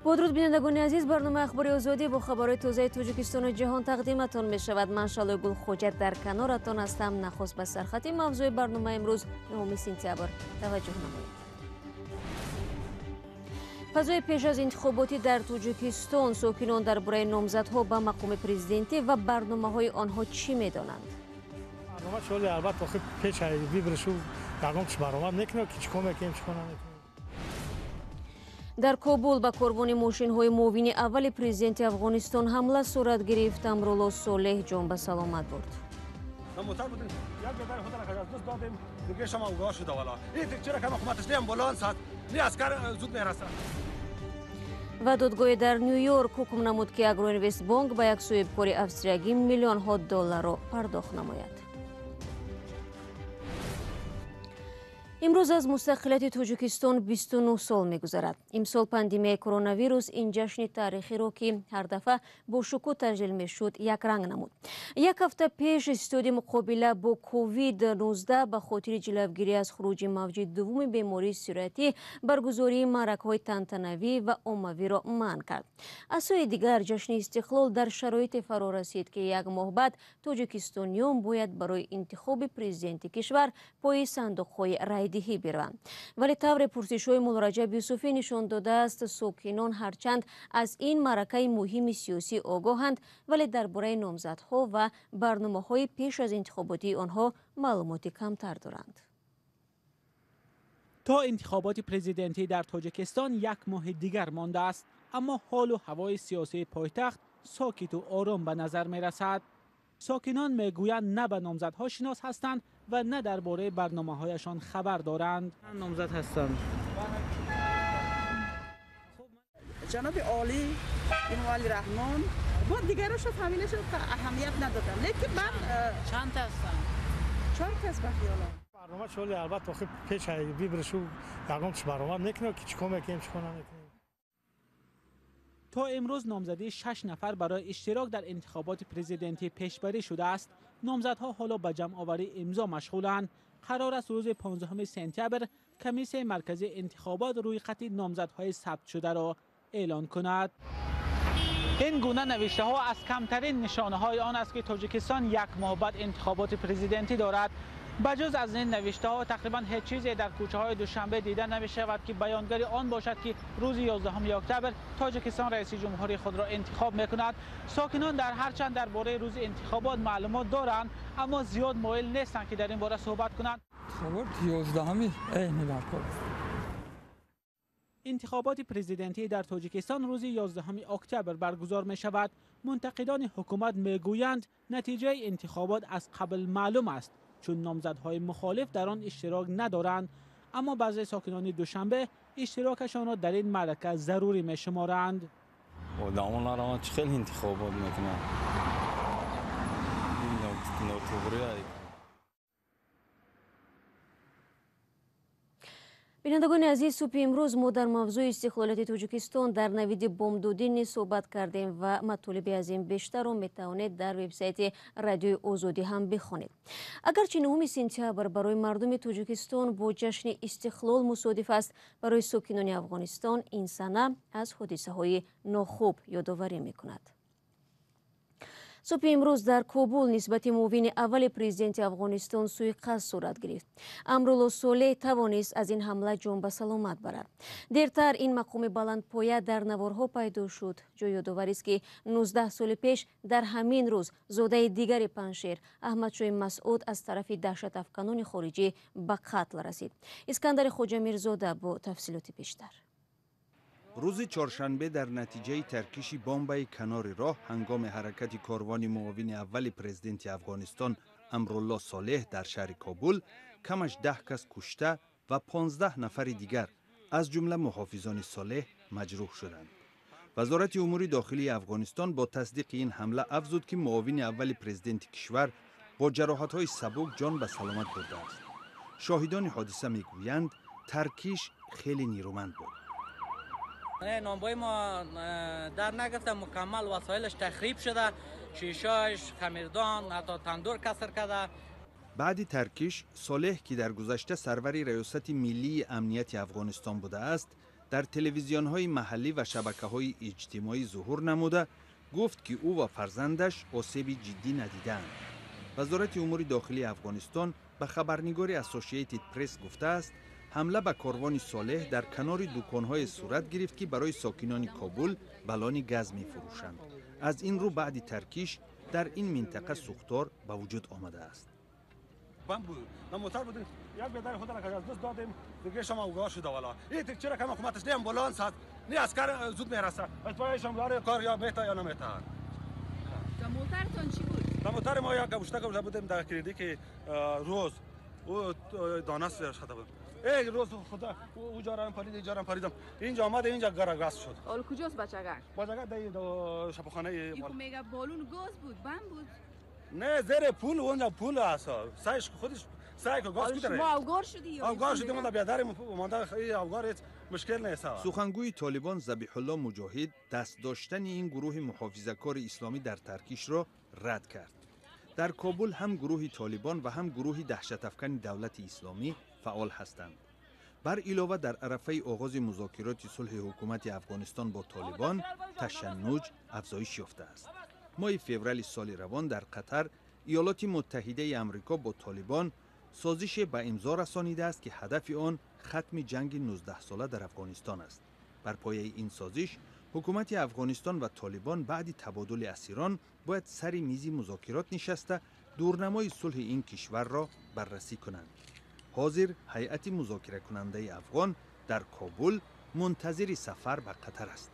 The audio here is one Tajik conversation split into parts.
Бо дуруд, бинандагони азиз, барномаи Ахбори Озодӣ бо хабарҳои тозаи Тоҷикистону ҷаҳон тақдиматон мешавад. Ман Шалои Гулхоҷа дар каноратон ҳастам. Нахуст ба сархати мавзӯи барномаи имрӯз 9 сентябр таваҷҷӯҳ намоед. Фазои пеш аз интихоботӣ дар Тоҷикистон, сокинон дар бораи номзадҳо ба мақоми президентӣ ва барномаҳои онҳо чӣ медонанд? Барнома чоли албатта охир пеш выборшу ягон чӣ баромад мекунад, ки чӣ кор мекунем, чӣ кор намекунем. Дар Кобул ба корвони мошинҳои муовини аввали президенти Афғонистон ҳамла сурат гирифт. Амрулло Солеҳ ҷон ба саломат бурд. Ва додгоҳе дар Ню-Йорк ҳукм намуд, ки Агроинвестбонк ба як соҳибкори австриягӣ миллионҳо долларро пардохт намояд. Имрӯз аз мустақилияти Тоҷикистон 29 сол мегузарад. Имсол пандемияи коронавирус ин ҷашни таърихиро, ки ҳар дафъа бо шукӯҳ таҷлил мешуд, якранг намуд. Як ҳафта пеш истоди муқобила бо ковид-19 ба хотири ҷилавгирӣ аз хуруҷи мавҷи дуввуми бемории сироятӣ баргузории маъракаҳои тантанавӣ ва оммавиро манъ кард. Аз сӯи дигар, ҷашни истиқлол дар шароите фаро расид, ки як моҳ баъд тоҷикистониён бояд барои интихоби президенти кишвар пои сандуқҳои райдиҳӣ бираванд. Вале тавре пурсишҳои Муллораҷаб Юсуфӣ нишон додааст, сокинон ҳарчанд аз ин маъракаи муҳими сиёсӣ огоҳанд, вале дар бораи номзадҳо ва барномаҳои пеш аз интихоботии онҳо маълумоти камтар доранд. То интихоботи президентӣ дар Тоҷикистон як моҳи дигар мондааст, аммо ҳолу ҳавои сиёсии пойтахт сокиту ором ба назар мерасад. Сокинон мегӯянд, на ба номзадҳо шинос ҳастанд ва на дар бораи барномаҳояшон хабар доранд. Номзад ҳастанд. Ҷаноби олӣ Эмомалӣ Раҳмон бо дигароша фамилияшо аҳамият надодам, лекин ман чанд та ҳастанд? 4 кас ба хиёлам. Барнома чоли албатта охир пеш выборшу ягон чӣ баромад мекунад, ки чӣ кор мекунем, чӣ кор намекунем. То имрӯз номзадии 6 нафар барои иштирок дар интихоботи президентӣ пешбарӣ шудааст. Номзадҳо ҳоло ба ҷамъоварии имзо машғуланд. Қарор аст рӯзи 15 сентябр комиссияи марказии интихобот рӯйхати номзадҳои сабтшударо эълон кунад. Ин гуна навиштаҳо аз камтарин нишонаҳои он аст, ки Тоҷикистон як моҳ баъд интихоботи президентӣ дорад. Ба ҷуз аз ин навиштаҳо тақрибан ҳеҷ чизе дар кӯчаҳои Душанбе дида намешавад, ки баёнгари он бошад, ки рӯзи 11 октябр Тоҷикистон раиси ҷумҳури худро интихоб мекунад. Сокинон дар ҳарчанд дар бораи рӯзи интихобот маълумот доранд, аммо зиёд моил нестанд, ки дар ин бора суҳбат кунанд. Интихоботи президентӣ дар Тоҷикистон рӯзи 11 октябр баргузор мешавад. Мунтақидони ҳукумат мегӯянд, натиҷаи интихобот аз қабл маълум аст, чун номзадҳои мухолиф дар он иштирок надоранд. Аммо баъзе сокинони Душанбе иштирокашонро дар ин маърака зарурӣ мешуморанд. Одамон нараванд, чӣ хел интихобот мекунанд? Нотуғрӣ. Бинандагони азиз, субҳи имрӯз мо дар мавзӯи истиқлолияти Тоҷикистон дар навиди бомдодӣ низ суҳбат кардем ва матолиби аз ин бештарро метавонед дар вебсайти Радиои Озодӣ ҳам бихонед. Агарчи 9 сентябр барои мардуми Тоҷикистон бо ҷашни истиқлол мусодиф аст, барои сокинони Афғонистон ин сана аз ҳодисаҳои нохуб ёдоварӣ мекунад. Субҳи имрӯз дар Кобул нисбати муовини аввали президенти Афғонистон суиқасд сурат гирифт. Амрулло Солеҳ тавонист аз ин ҳамла ҷон ба саломат барад. Дертар ин мақоми баландпоя дар наворҳо пайдо шуд. Ҷой ёдоварист, ки 19 соли пеш дар ҳамин рӯз зодаи дигари Панҷшер Аҳмадшоҳи Масъуд аз тарафи даҳшатафканони хориҷӣ ба қатл расид. Искандари Хоҷамирзода бо тафсилоти бештар. Рӯзи чоршанбе дар натиҷаи таркиши бомбаи канори роҳ ҳангоми ҳаракати корвони муовини аввали президенти Афғонистон Амрулло Солеҳ дар шаҳри Кобул камаш 10 кас кушта ва 15 нафари дигар аз ҷумла муҳофизони Солеҳ маҷрӯҳ шуданд. Вазорати умури дохилии Афғонистон бо тасдиқи ин ҳамла афзуд, ки муовини аввали президенти кишвар бо ҷароҳатҳои сабук ҷон ба саломат бурдааст. Шоҳидони ҳодиса мегӯянд, таркиш хеле нерӯманд буд. نانبای ما در نگرفته، مکمل وسایلش تخریب شده، شیشه‌اش، خمیردان، حتی تندور کسر کرده. Баъди таркиш Солеҳ, ки дар гузашта сарвари Раёсати миллии амнияти Афғонистон будааст, Дар телевизионҳои маҳаллӣ ва шабакаҳои иҷтимоӣ зуҳур намуда гуфт, ки ӯ ва фарзандаш осеби ҷиддӣ надидаанд. Вазорати умури дохилии Афғонистон ба хабарнигори Associated Press гуфтааст, ҳамла ба корвони Солеҳ дар канори дуконҳое сурат гирифт, ки барои сокинони Кобул баллони газ мефурӯшанд. Аз ин рӯ баъди таркиш дар ин минтақа сӯхтор ба вуҷуд омадааст. Бам буд. На موتر بودیم. یک بیدار خود را از دست دادیم. دیگه شما اوگار شده والا. این چرا که حکومتش نه امبولانس هست، نه عسکر زود میرسه. از پایشم داره کار یا میتا یا نمیتا. موترتون چی بود؟ موتر ما یک گوشته گوشته بودیم در کلینیک روز او دانست شده بود. ای روز خدا او جارم پرید، اینجا پریدم. اینجا آمد، اینجا گرگاس شد. حالا کجاست بچگک؟ بچگک در شفاخانه. ایکو میگه بالون گاز بود، بم بود. نه زیر پول اونجا پول است. سایش خودش سعی که گاز می‌داره. شما اوگار شدی یا؟ اوگار شدیم، اون بیادر مونده ای اوگار هیچ مشکل نیست. سخنگوی طالبان ذبیح الله مجاهد دست داشتن این گروه محافظه‌کار اسلامی در ترکیش را رد کرد. در کابل هم گروه طالبان و هم گروه دهشت افکن دولت اسلامی فعال هستند. بر علاوه در عرفه آغاز مذاکرات صلح حکومت افغانستان با طالبان تشنج افزایش یافته است. ماه فوریه سال روان در قطر ایالات متحده آمریکا با طالبان سازش به امضا رسانیده است که هدف آن ختم جنگ 19 ساله در افغانستان است. بر پایه این سازش حکومت افغانستان و طالبان بعد تبادل اسیران باید سر میز مذاکرات نشسته دورنمای صلح این کشور را بررسی کنند. حاضر هیئت مذاکره کننده افغان در کابل منتظر سفر به قطر است.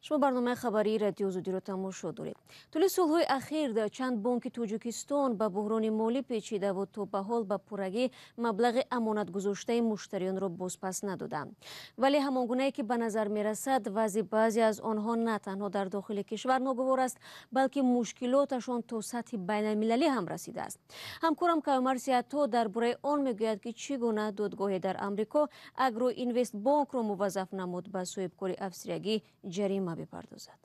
Шумо барномаи хабарии Радио Озодиро тамошо доред. Тӯли солҳои ахир дар чанд бонки Тоҷикистон ба буҳрони молӣ печидаву то ба ҳол ба пуррагӣ маблағи амонатгузоштаи муштариёнро бозпас надоданд. Вале ҳамон гунае ки ба назар мерасад, вазъи баъзе аз онҳо на танҳо дар дохили кишвар ногувор аст, балки мушкилоташон то сатҳи байналмилалӣ ҳам расидааст. Ҳамкорам Каюмар Сиато дар бораи он мегӯяд, ки чӣ гуна додгоҳе дар Амрико Агроинвестбонкро муваззаф намуд ба соҳибкори австриягӣ ҷарима бипардозад.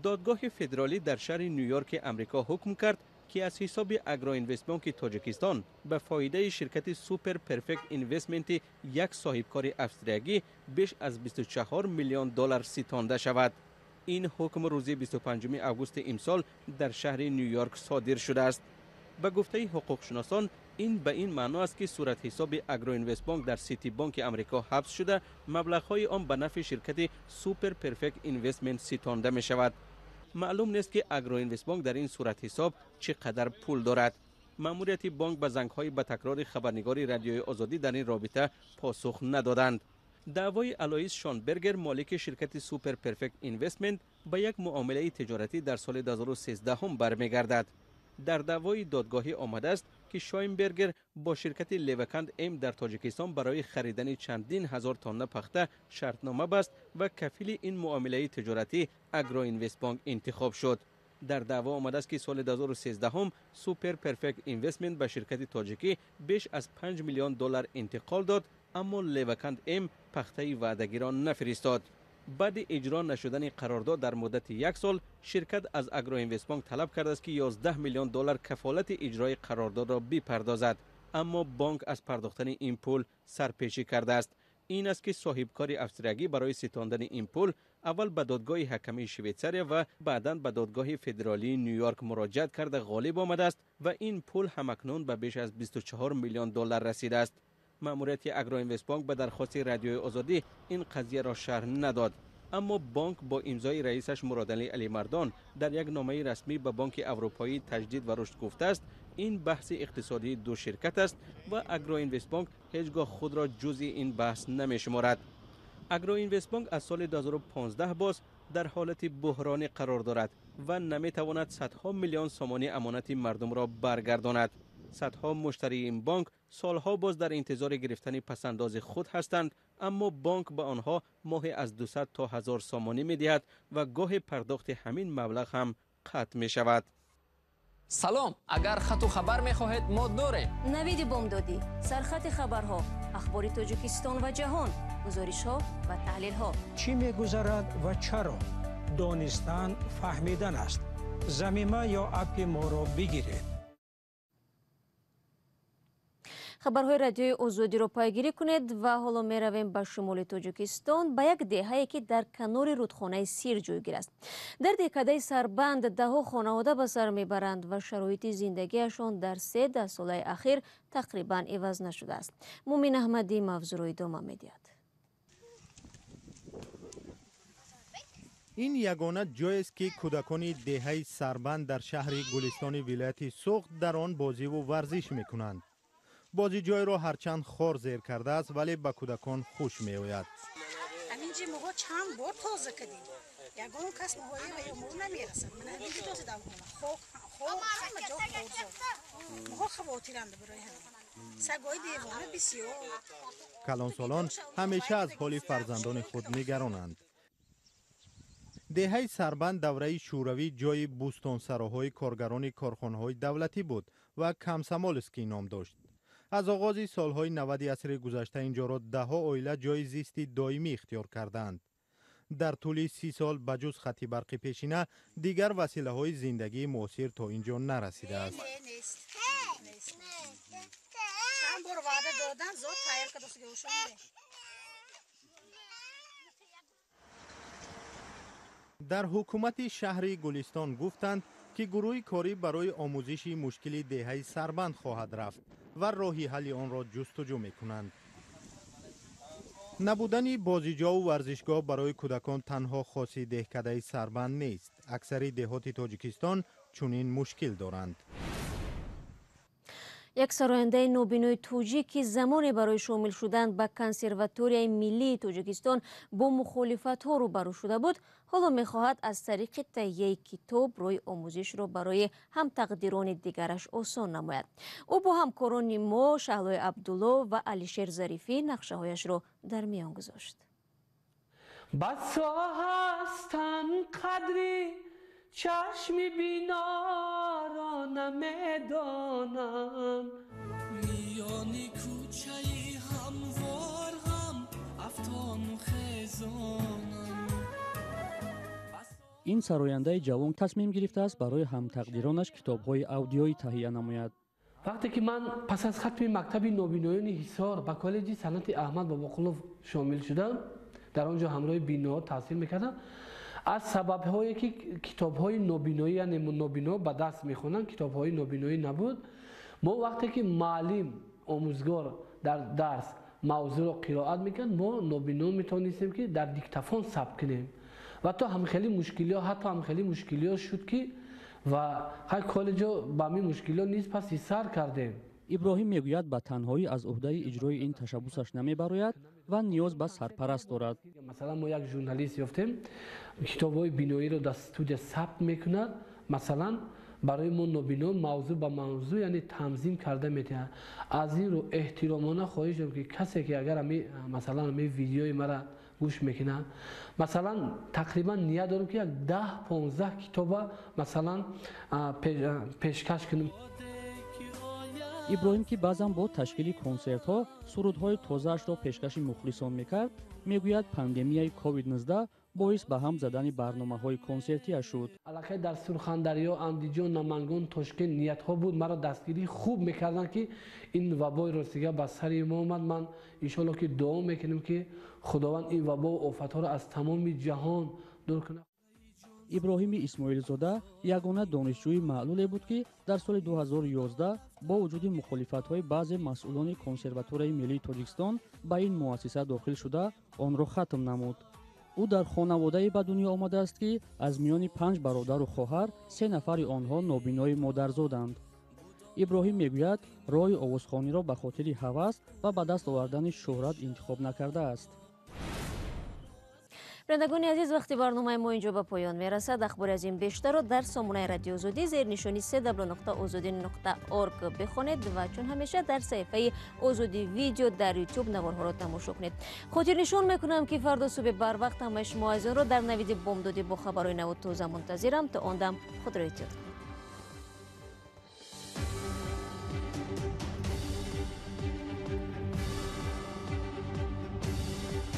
Додгоҳи федералӣ дар шаҳри Нью-Йорки Амрико ҳукм кард, ки аз ҳисоби Агроинвестбонки Тоҷикистон ба фоидаи ширкати Супер Перфект Инвестменти як соҳибкори австриягӣ беш аз 24 миллион доллар ситонда шавад. Ин ҳукм рӯзи 25 августи имсол дар шаҳри Нью-Йорк содир шудааст. Ба гуфтаи ҳуқуқшиносон, ин ба ин маъно аст, ки суратҳисоби Агроинвестбонк дар Ситибонки Амрико ҳабс шуда, маблағҳои он ба нафъи ширкати Супер Перфект Инвестмент ситонда мешавад. Маълум нест, ки Агроинвестбонк дар ин суратҳисоб чӣ қадар пул дорад. Маъмурияти бонк ба зангҳои ба такрори хабарнигори Радиои Озодӣ дар ин робита посух надоданд. Даъвои Алоис Шонбергер, молики ширкати Супер Перфект Инвестмент, ба як муомилаи тиҷоратӣ дар соли 2013 бармегардад. Дар даъвои додгоҳӣ омадааст, ки Шойнбергер бо ширкати Леваканд М дар Тоҷикистон барои харидани чандин ҳазор тонна пахта шартнома баст ва кафили ин муомилаи тиҷоратӣ Агроинвестбонк интихоб шуд. Дар даъво омадааст, ки соли 2013 Супер Перфект Инвестмент ба ширкати тоҷикӣ беш аз 5 миллион доллар интиқол дод, аммо Леваканд М пахтаи ваъдагиро нафиристод. Баъди иҷро нашудани қарордод дар муддати як сол, ширкат аз Агроинвестбонк талаб кардааст, ки 11 миллион доллар кафолати иҷрои қарордодро бипардозад, аммо бонк аз пардохтани ин пул сарпешӣ кардааст. Ин аст, ки соҳибкори австриягӣ барои ситондани ин пул аввал ба додгоҳи ҳакамии Швейтсария ва баъдан ба додгоҳи федералии Нью-Йорк муроҷиат карда ғолиб омадааст ва ин пул ҳамакнун ба беш аз 24 миллион доллар расидааст. Маъмурияти Агроинвестбонк ба дархости Радиои Озодӣ ин қазияро шарҳ надод, аммо бонк бо имзои раисаш Муродалӣ Алимардон дар як номаи расмӣ ба Бонки Аврупоии Таҷдид ва Рушд гуфтааст, ин баҳси иқтисодии ду ширкат аст ва Агроинвестбонк ҳеҷ гоҳ худро ҷузъи ин баҳс намешуморад. Агроинвестбонк аз соли 2015 боз дар ҳолати буҳронӣ қарор дорад ва наметавонад садҳо миллион сомонӣ амонати мардумро баргардонад. Садҳо муштарии ин бонк солҳо боз дар интизори гирифтани пасандози худ ҳастанд, аммо бонк ба онҳо моҳе аз 200 то 1000 сомонӣ медиҳад ва гоҳе пардохти ҳамин маблағ ҳам қатъ мешавад. Салом, агар хату хабар мехоҳед, мо дорем. Навиди бомдодӣ, сархати хабарҳо, ахбори Тоҷикистон ва ҷаҳон, гузоришҳо ва таҳлилҳо. Чӣ мегузарад ва чаро? Донистан фаҳмидан аст. Замима ё аппи моро бигиред. Хабарҳои радиои Озодиро пайгирӣ кунед ва ҳоло меравем ба шимоли Тоҷикистон, ба як деҳае ки дар канори рудхонаи Сир ҷойгир аст. Дар деҳкадаи Сарбанд даҳҳо хонавода ба сар мебаранд ва шароити зиндагиашон дар 3 даҳсолаи ахир тақрибан иваз нашудааст. Мумин Аҳмадӣ мавзӯъро идома медиҳад. Ин ягона ҷоест ки кӯдакони деҳаи Сарбанд дар шаҳри Гулистони вилояти Суғд дар он бозиву варзиш мекунанд. Бозиҷойро ҳарчанд хор зер кардааст, вале ба кӯдакон хуш меояд. Ҳаминҷи моҳо чанд бор тоза кардем. Ягон кас моҳои ва мо намерасад. Ман ҳаминҷи тоза давхона. Хок, хор, ҳама ҷо хорзор. Моҳо хавотиранд барои ҳамин. Сагои девона бисёр. Калонсолон ҳамеша аз ҳоли фарзандони худ нигаронанд. Деҳаи Сарбанд давраи шӯравӣ ҷои бӯстонсароҳои коргарони корхонаҳои давлатӣ буд ва Комсомолский ном дошт. Аз оғози солҳои 90 асри гузашта инҷоро даҳҳо оила ҷои зисти доимӣ ихтиёр кардаанд. Дар тӯли 30 сол ба ҷуз хати барқи пешина дигар василаҳои зиндагии муосир то инҷо нарасидааст. Дар ҳукумати шаҳри Гулистон гуфтанд, ки гурӯҳи корӣ барои омӯзиши мушкили деҳаи Сарбанд хоҳад рафт ва роҳи ҳалли онро ҷустуҷӯ мекунанд. Набудани бозиҷову варзишгоҳ барои кӯдакон танҳо хоси деҳкадаи Сарбанд нест. Аксари деҳоти Тоҷикистон чунин мушкил доранд. Як сарояндаи нобинои тоҷик, ки замоне барои шомил шудан ба консерваторияи миллии Тоҷикистон бо мухолифатҳо рӯбарӯ шуда буд, ҳоло мехоҳад аз тариқи таҳияи китоб роҳи омӯзишро барои ҳамтақдирони дигараш осон намояд. Ӯ бо ҳамкорони мо Шаҳлои Абдулло ва Алишер Зарифӣ нақшаҳояшро дар миён гузошт. Басо ҳастам қадри чашми биноро намедонам, миёни кӯчаи ҳамвор ғам афтону хезонам. Ин сарояндаи ҷавон тасмим гирифтааст барои ҳамтақдиронаш китобҳои аудиоӣ таҳия намояд. Вақте ки ман пас аз хатми мактаби нобиноёни Ҳисор ба коллеҷи санъати Аҳмад Бобоқулов шомил шудам, дар он ҷо ҳамроҳи биноҳо таҳсил мекардам. Аз сабабҳое ки китобҳои нобиноӣ, яъне нобино ба даст мехонанд, китобҳои нобиноӣ набуд. Мо вақте ки муаллим, омӯзгор дар дарс мавзӯъро қироат мекард, мо нобино метавонистем ки дар диктофон сабт кунем. Ва то ҳамхели мушкилиҳо, ҳатто ҳамхели мушкилиҳо шуд ки ва ҳай коллеҷо ба ҳамин мушкилиҳо низ паси сар кардем. Иброҳим мегӯяд, ба танҳоӣ аз уҳдаи иҷрои ин ташаббусаш намебарояд ва ниёз ба сарпараст дорад. Масалан, мо як журналист ёфтем, китобҳои биноиро дар студия сабт мекунад. Масалан, барои мо нобино мавзӯъ ба мавзӯъ, яъне танзим карда метиҳад. Аз ин рӯ эҳтиромона хоҳиш дорам, ки касе ки агар масалан ҳамин видеои мара гӯш мекунад, масалан тақрибан ният дорам, ки як 10-15 китоба масалан пешкаш кунем. Иброҳим, ки баъзан бо ташкили консертҳо сурудҳои тозаашро пешкаши мухлисон мекард, мегӯяд пандемияи COVID-19 боис ба ҳам задани барномаҳои консертия шуд. Аллакай дар Сурхандарё, Андиҷон, Намангон, Тошкент ниятҳо буд, маро дастгирӣ хуб мекарданд, ки ин вабои ростига ба сари мо омад. Ман иншоалло ки дуо мекунем, ки Худованд ин вабову офатҳоро аз тамоми ҷаҳон дур кунад. Иброҳими Исмоилзода ягона донишҷӯи маълуле буд, ки дар соли 2011 бо вуҷуди мухолифатҳои баъзе масъулони консерваторияи миллии Тоҷикистон ба ин муассиса дохил шуда онро хатм намуд. Ӯ дар хонаводае ба дунё омадааст, ки аз миёни 5 бародару хоҳар 3 нафари онҳо нобинои модарзоданд. Иброҳим мегӯяд, роҳи овозхониро ба хотири ҳавас ва ба даст овардани шӯҳрат интихоб накардааст. Бинандагони азиз, вақти барномаи мо инҷо ба поён мерасад. Ахбори аз ин бештарро дар сомонаи Радио Озодӣ зери нишони www.ozodi.org бихонед ва чун ҳамеша дар саҳифаи Озодӣ видео дар YouTube наворҳоро тамошо кунед. Хотирнишон мекунам, ки фардо субҳи барвақт ҳамаи шумо азизонро дар навиди бомдодӣ бо хабарҳои наву тоза мунтазирам. То он дам худро эҳтиёт кунед.